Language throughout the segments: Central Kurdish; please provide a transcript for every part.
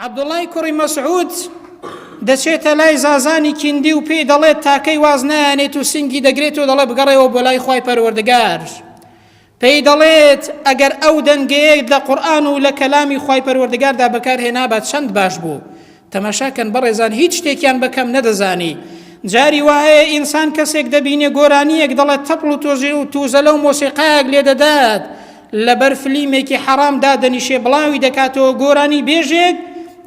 عەبدوڵای کوڕی مەسعود دەچێتە لای زازانی کیندی و پێی دەڵێت تاکەی واز نایانێت و سنگی دەگرێت و دەڵێ بگەڕێەوە بۆ لای خوای پەروەردگار. پێی دەڵێت ئەگەر ئەو دەنگەیەت لە قورئان و لە کەلامی خوای پەروەردگاردا بەکار هێنابا چەند باش بوو. تەماشا کەن بەڕێزان هیچ شتێکیان بە کەم نەدەزانی. جاری وا هەیە ئینسان کەسێک دەبینێ گۆرانییەک دەڵێت تەپڵ و تۆزی و توزەلە و مۆسیقایەک لێ دەدات لەبەر فلیمێکی حەرام دادەنیشێ بڵاوی دەکاتەوە گۆرانی بێژێک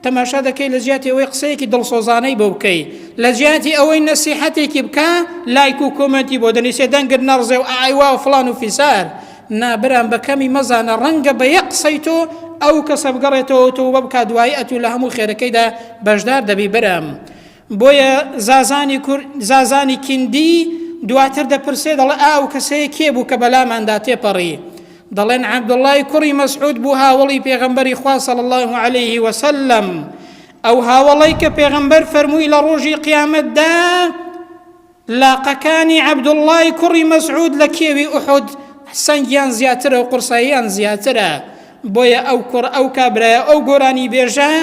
تەماشا دەکەی لە جیاتی ئەوەی قسەیەکی دڵسۆزانەی بۆ بکەی لە جیاتی ئەوەی نەسیحەتێکی بکە لایک و کۆمێنتی بۆ دەنووسێ دەنگت نەڕزێ و ئای وا و فڵان و فیسار نا برام بە کەمی مەزانە ڕەنگە بە یەک قسەی تۆ ئەو کەسە بگەڕێتەوە و تۆبە بکات دوایی ئەتوو لە هەموو خێرەکەیدا بەشدار دەبی برام بۆیە زازانی کور زازانی کیندی دواتر دەپرسێ دەڵێ ئا ئەو کەسەیە کێ بوو کە بەلاماندا تێپەڕی دەڵێن عەبدوڵای کوڕی مەسعود بوو هاوەڵی پێغەمبەری خوا صلی الله علیه وسلم ئەو هاوەڵەی کە پێغەمبەر فەرمووی لە ڕۆژی قیامەتدا لاقەکانی عەبدوڵای کوڕی مەسعود لە کێوی ئوحود سەنگیان زیاترە و قورساییان زیاترە بۆیە ئەو کوڕ ئەو کابرایە ئەو گۆرانی بێژە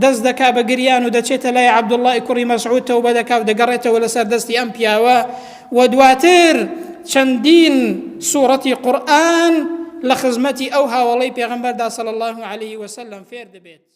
دەست دەکا بە گریان و دەچێتە لای عەبدوڵای کوڕی مەسعود تەوبە دەکا و دەگەڕێتەوە لەسەر دەستی ئەم پیاوە و دواتر چەندین سوڕەتی قورئان لە خزمەتی ئەو هاوەڵەی پێغەمبەردا صلی الله علیه وسلم فێر دەبێت.